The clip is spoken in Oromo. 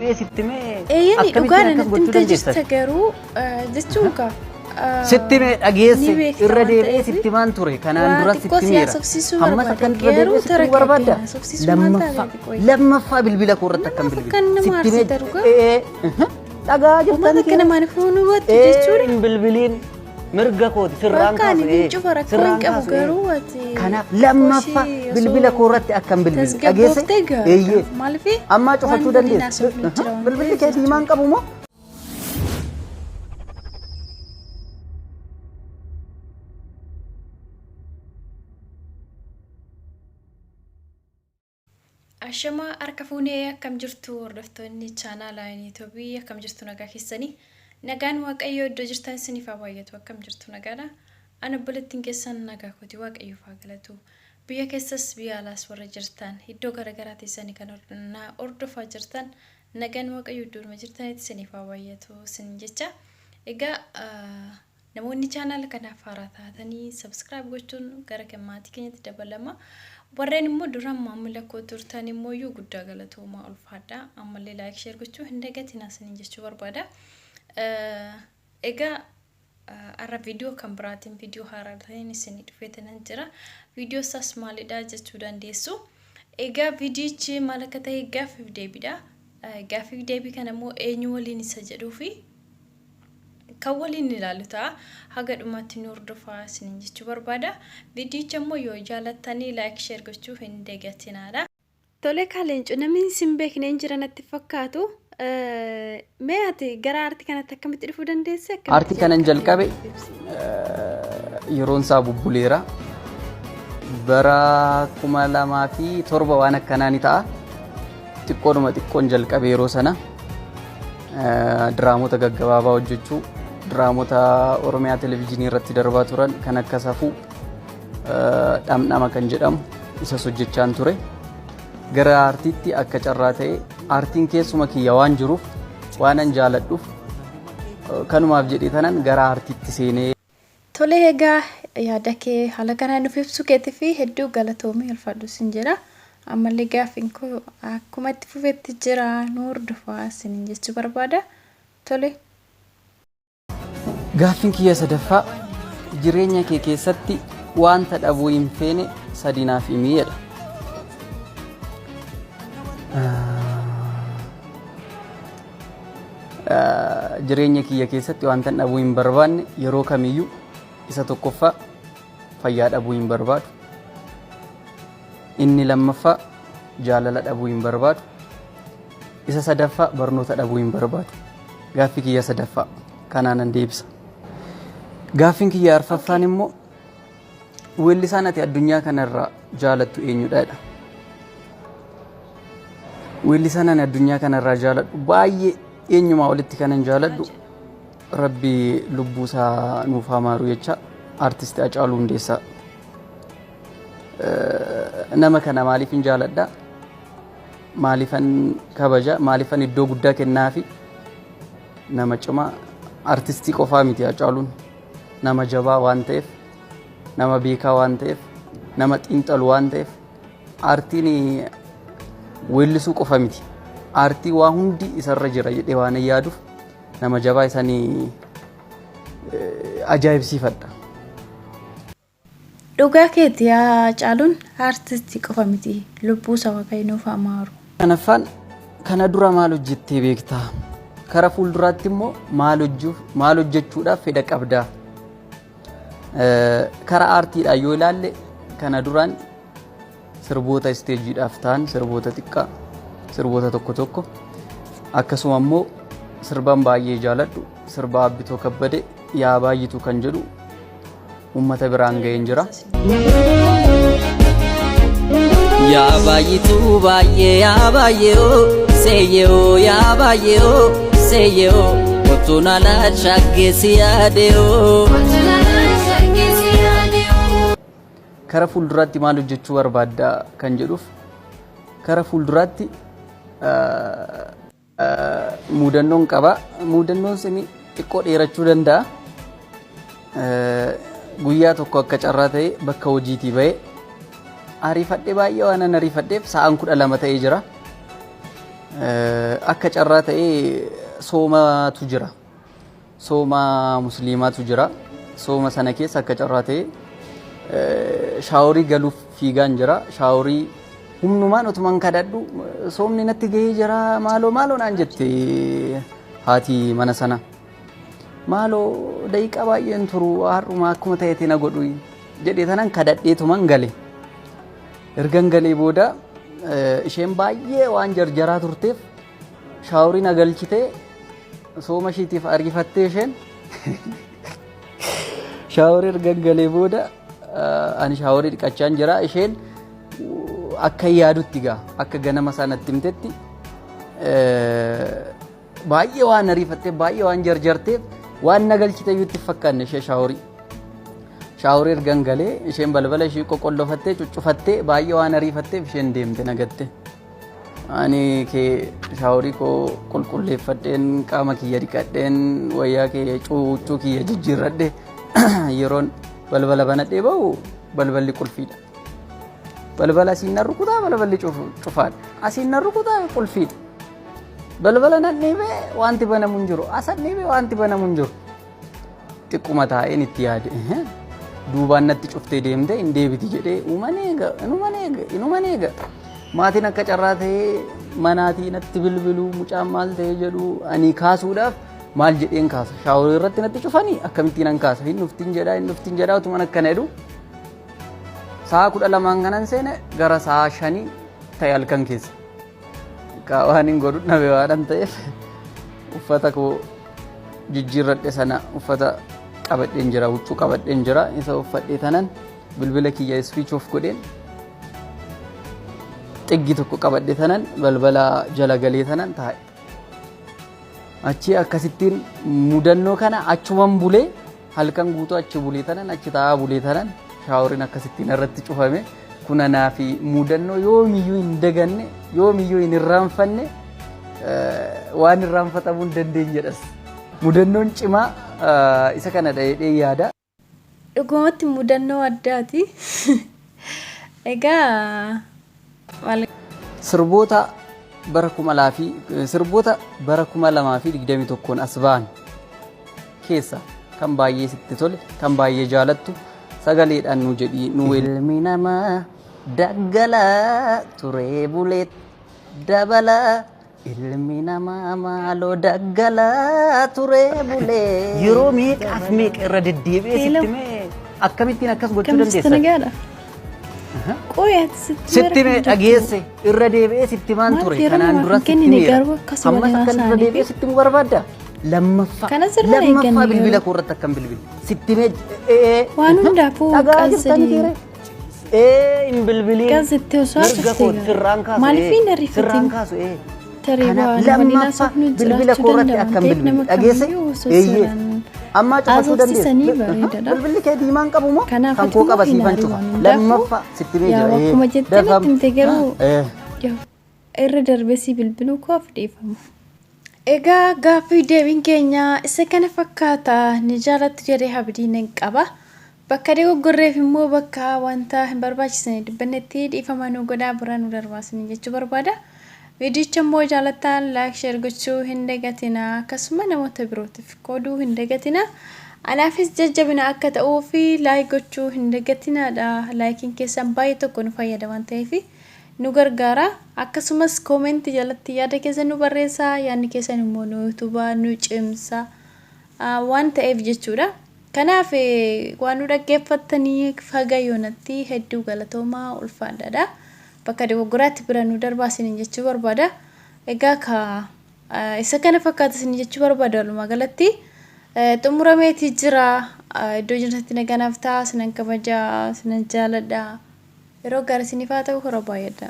Sitti mee Eeyyani akkamittiin dhugaadha akkas natti gochuu himtee dandeessa? jirta garuu jechuun kaa Sitti mee ni dhageesse beekta irra waan deebi'ee ta'eef sitti maan ture kanaan waa dura xiqqoo sitti si meera. haasofsiisuu Hammas barbaada akkan irra garuu deebi'ee sitti tara himuu barbaadda? keetiin haasofsiisuu maal Lammaffaa taate qoyi. lammaffaa bilbila koo irratti akkan Namaaf bilbila. akkan nama Sitti mee aarsita dhugaa. ee dhagaa Uummata jirtan akka namaan fuunuu hubattu jechuudha. Hin bilbiliin mirga kooti sirraan Bakka ani kaasu ee, hin cufa rakkoo hin sirraan qabu kaasu ee. garuu ati Kanaaf lammaffaa qoshii bilbila osoo koo irratti akkan bilbilu dhageesse tasgabbooftee gaariidha. eeyyee Maaliif ammaa waan cufachuu waliin dandeessa. haasofnu jira waan Bilbilli ta'eef kee diimaan jechuudha. qabu moo? Ashamaa harka fuunee akkam jirtu hordoftoonni chaanaala yuutuubii akkam jirtu nagaa keessanii nagaan waaqayyoo iddoo jirtan isiniif haa baay'atu akkam jirtu nagaadha. Ani obboleettiin keessan nagaa kooti waaqayyoof haa galatu. Biyya keessas biyya alaas warra jirtan iddoo garaagaraa teessanii kan na hordofaa jirtan nagaan waaqayyoo iddoodhuma jirtanitti isiniif haa baay'atu isin jecha. Egaa namoonni chaanaala kanaaf haaraa taatanii subscribe gochuun gara kan maatii keenyatti dabalama. Warreen immoo duraan maamila koo turtan immoo iyyuu guddaa galatoomaa ulfaadha. Ammallee like share gochuu hin dagatinaa isiniin jechuu barbaada. Egaa har'a viidiyoo kan biraatiin viidiyoo haaraa ta'een isinii dhufeetanan jira. Viidiyoo isaas maalidha jechuu dandeessu. Egaa viidiyichi maal akka ta'e gaaffiif deebiidha. Gaaffiif deebii kana immoo eenyu waliin isa jedhuu fi kan waliin ilaalu ta'a. Haga dhumaatti nu hordofaa isiniin jechuu barbaada. Viidiyicha immoo yoo jaalattanii like share gochuu hin dagatinaadha. Tole kaa Leenco namni sin beekne hin jira natti fakkaatu. Mee ati gara aartii kanatti akkamitti dhufuu dandeesse? Akkamitti Aartii kanan jalqabde jalqabe nuuf ibsi. yeroon isaa bubbuleera. Bara 2007 waan akkanaa ni ta'a. Xiqqoodhuma xiqqoon jalqabe yeroo sana diraamota gaggabaabaa hojjechuu diraamota Oromiyaa Televezyiinii irratti darbaa turan kan akka Safuu dhamdhama kan jedhamu isas hojjechaan ture. Gara aartiitti akka carraa ta'e aartiin keessuma kiyya waan jiruuf waanan jaaladhuuf kanumaaf jedhee tanan gara aartiitti seenee. Tole egaa yaada kee haala kanaan nuuf ibsuu keetiif hedduu galatoomii ulfaadhu sin jedha. Ammallee gaaffiin koo akkuma itti fufetti jira nu hordofaa isiniin jechuu barbaada. Tole. Gaaffiin kiyya sadaffaa jireenya kee keessatti wanta dhabuu hin feene sadi naaf himi jedha. Jireenya kiyya keessatti wanta dhabuu hin barbaanne yeroo kamiyyuu isa tokkoffaa fayyaa dhabuu hin barbaadu. Inni lammaffaa jaalala dhabuu hin barbaadu. Isa sadaffaa barnoota dhabuu hin barbaadu. Gaaffii kiyya sadaffaa kanaanan deebisa. Gaaffiin kiyya arfaffaan immoo weellisaan ati addunyaa kanarraa jaalattu eenyudha jedha. Weellisaan ani addunyaa kanarraa jaaladhu baay'ee eenyumaa olitti kanan jaaladhu rabbi lubbuu isaa nuuf haa maaru jecha artisti Hacaaluu Hundeessaa. Nama kana maaliifin jaaladha? Maaliifan kabaja? Maaliifan iddoo guddaa kennaafi? Nama cimaa artistii qofaa miti Hacaaluun. Nama jabaa waan ta'eef, nama beekaa waan ta'eef, nama xiinxalu waan ta'eef aartiin weellisuu qofa miti. Aartii waa hundi isarra jira jedhee waan yaaduuf nama jabaa isanii ajaa'ibsiifadha. Dhugaa keeti yaa Caaluun aartisti qofa miti lubbuu isaa waaqayyo nuuf haa maaru. Kanaffaan kana dura maal hojjettee beektaa? Kara fuulduraatti immoo maal hojjuuf maal hojjechuudhaaf fedha qabdaa? Kara aartiidhaan yoo ilaalle kana duraan sirboota isteejiidhaaf ta'an sirboota xiqqaa sirboota tokko tokko akkasuma immoo sirban baay'ee jaaladhu sirba Abbitoo Kabbade yaa baay'itu kan jedhu uummata biraan ga'een jira. Yaa baay'ituu baay'ee yaa baay'ee oo seeyyee oo yaa baay'ee oo seeyyee oo kottuun alaa shaggeessi yaade oo. Kara fuulduraatti maal hojjechuu barbaadda kan jedhuuf kara fuulduraatti muudannoon qaba. Muudannoon suni xiqqoo dheerachuu danda'a. Guyyaa tokko akka carraa ta'e bakka hojiitii ba'ee ariifadhe baay'ee waan an ariifadheef sa'aan 12 ta'ee jira. Akka carraa ta'ee soomatu jira. Sooma musliimaatu jira. Sooma sana keessa akka carraa ta'ee shaaworii galuuf fiigaan jira. Shaaworii humnumaan otuman kadhadhu, soomni natti gahee jira, maaloo maaloo naan jette haati mana sana. Maaloo, daqiiqaa baay'een turu, har'uma akkuma ta'etti na godhu jedhee tanan kadhadheetuman gale. Ergan galee booda isheen baay'ee waan jarjaraa turteef shaaworii na galchitee, sooma ishiitiif ariifattee isheen shaaworii ergan galee booda, ani shaaworii dhiqachaan jira, isheen akka yaadutti gaa akka ganama sanatti himtetti baay'ee waan ariifatteef, baay'ee waan jarjarteef, waan na galchite iyyuu itti fakkaanne ishee shaaworii. Shaaworii ergan galee isheen balbala ishee qoqqollofattee cuccufattee, baay'ee waan ariifatteef isheen deemte nagatte. Ani kee shaaworii koo qulqulleeffadheen, qaama kiyya dhiqadheen, wayyaa kee cuuccuu kiyya jijjiirradhe, yeroon balbala banadhee bahu balballi qulfiidha. Balbala asiin nan rukutaa, balballi cufaadha. Asiin nan rukutaa, qulfiidha. Balbala nan dhiibee wanti banamu hin jiru. Asan dhiibee wanti banamu hin jiru. Xiqquma taa'een itti yaade. Duubaan natti cuftee deemte, hin deebiti jedhee uuman eega, inuman eega, inuman eega. Maatiin akka carraa ta'ee manaatii natti bilbilu, mucaan maal ta'ee jedhu, ani kaasuudhaaf maal jedheen kaasa? Shaaworii irratti natti cufanii akkamittiin an kaasa? Hin dhuftin jedhaa, hin dhuftin jedhaa, utuman akkana jedhu. Sa'a 12n kanan seene gara sa'a 5 ta'e halkan keessa. Waan hin godhu dhabe waan ta'eef uffata koo jijjiirradhe sana, uffata qabadheen jira, huccuu qabadheen jira, isa uffadhee tanan bilbila kiyya switch off godheen, xiggi tokko qabadhe tanan balbala jala galee tanan taa'e. Achi akkasittiin mudannoo kana achuman bulee, halkan guutuu achi bulee tanan, achi taa'aa bulee tanan, shaaworiin akkasittiin irratti cufame. Kun anaa fi mudannoo yoomiyyuu hin daganne, yoomiyyuu hin irraanfanne, waan irraanfatamuu hin dandeenyedhas. Mudannoon cimaa isa kana jedhee yaada. Dhugumatti mudannoo addaati. Egaa maal Sirboota bara 2021n as ba'an keessa kan baay'ee sitti tole, kan baay'ee jaalattu sagaleedhaan nu jedhii nu. Ilmi namaa daggalaa turee bulee dabalaa, ilmi namaa maaloo daggalaa turee bulee. Yeroo meeqaaf meeqa irra deddeebi'ee Hello. sitti mee akkamittiin akkas gochuu Akkam jirtu? dandeessa? Nagaadha. Qoy, ati sitti Sitti mee dhageesse, irra deebi'ee sitti maan Maal ture yeroo kanaan namaaf dura hin sitti kennine meera. garuu akkasuma Ammas waliin akkan irra haasa'anii deebi'ee fi sitti mu barbaadda? Lammaffaa Kana sirraa lammaffaa eegganne bilbila garuu. koo irratti akkam bilbile sitti mee ee Waan hundaafuu dhagaa qansadi. jirtanii ture ee hin bilbiliin Gazetti osoo mirga haasofte koo sirraan kaasu. Maaliif ee, hin ariifatin? Sirraan kaasu ee. Tarii Kanaaf waan waliin lammaffaa haasofnu bilbila jiraachuu koo irratti danda'a waan akkam ta'eef bilbile nama dhageesse? kamiyyuu osoo Eeyyee. seeraan Ammaa cufachuu haasofsiisanii dandeessa. bareedaadha. Bilbilli kee diimaan qabu moo Kanaaf kan koo ati qaba immoo hin siifan aariin cufa. waan hundaafuu Lammaffaa sitti mee yaa jira. akkuma jettee Dafam. natti himte garuu yaa irra darbee si bilbiluu koof dhiifama. Egaa gaaffii deebiin keenya isa kana fakkaata, ni jaalattu jedhee abdii nan qaba. Bakka dogoggorreef immoo, bakka wanta hin barbaachisne dubbannetti dhiifama nu godhaa, bira nu darbaasni jechuu barbaada. Viidiyicha immoo jaalattaan like, share gochuu hin dagatina, akkasuma namoota birootiif qooduu hin dagatina. Anaafis jajjabina akka ta'uu fi like gochuu hin dagatinaadha. Likeiin keessan baay'ee tokko nu fayyada waan ta'eef nu gargaara. Akkasumas commentii jalatti yaada keessan nu barreessaa, yaadni keessan immoo nu utubaa, nu cimsa waan ta'eef jechuudha. Kanaaf waan nu dhaggeeffattanii fagayoonatti hedduu galatoomaa, ulfaadhaadha. Bakka dogoggoraatti bira nu darbaa isiniin jechuu barbaada. Egaa ka isa kana fakkaata isin jechuu barbaada, walumaa galatti xumurameetii jira. Iddoo jirtanitti naganaaf ta'a, sinan kabajaa, sinan jaaladha. Yeroo gaarii isiniif haa ta'u, hora baay'adha.